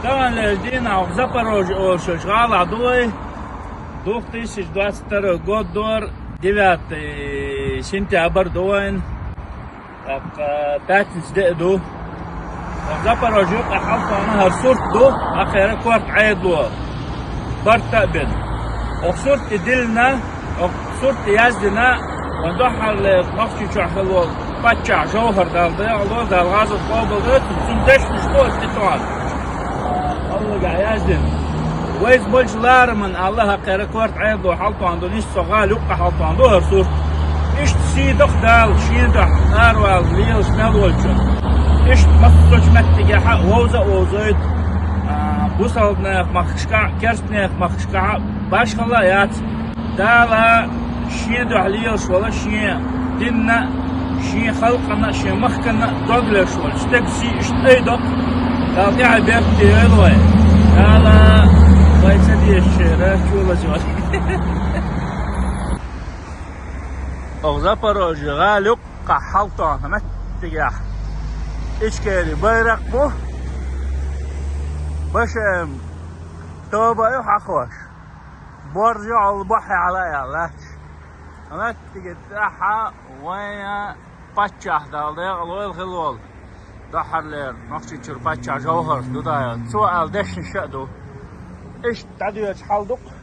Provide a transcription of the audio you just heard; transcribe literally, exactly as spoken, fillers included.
Таханлерча дийнахьа Запорожье олуш гӀалахь ду вай. Две тысячи двадцать второй год дора, девятый сентябрь ду вайн. ТӀаккха пятница де а ду. Запорожье юкъа хьалтӀана хӀара сурт ду, хьакхера корта Ӏедало. Барт а бина. Оха сурт и диллина, оха сурт и яздина, вайн дуьххьарлера Нохчийчохь хилла волу паччахь ЖовхӀар, Дала декъала дойла, Дала гӀазот къобалдойла, цуьнан дешнаш ду оцу тӀе тохна. Аллагахь яздина. Вайца болчу лараман Аллаха кхера корта Ӏедало хьалтӀана ду, иштта со гӀала юккъе хьалтӀана ду хӀара сурт. Иштта сий доккху Дала шен дуьхьа аравала лелаш мел волчунна. Иштта массочу меттигехь а вовза а вовзойту, а, бусалба нехан махкашкахь а, керста нехан махкашкахь а, башхалла а яц. Дала шен дуьхьа лелаш волу, шен динна, шен халкъана, шен махкана дог леш волу стеган сий иштта айдоккху. Дала тӀаьхье беркате йойла вай. Дала вай ца дезачара чулаза йойла. Оха Запорожье гӀала юккъехь хьалтӀана меттигехь Ичкери байракх бу. Башем тоба ю хьахош. Борз ю хьал бохье хьала а яьлла лаьтташ. Меттиге тӀаьхьа вайн паччахь, Дала декъала дойла, хилла волу дуьххьарлера Нохчийчуьра паччахь ЖовхӀар ду, да, цо аьлла дешнаш а ду. Иштта дӀадоьдуш хьал ду-кх.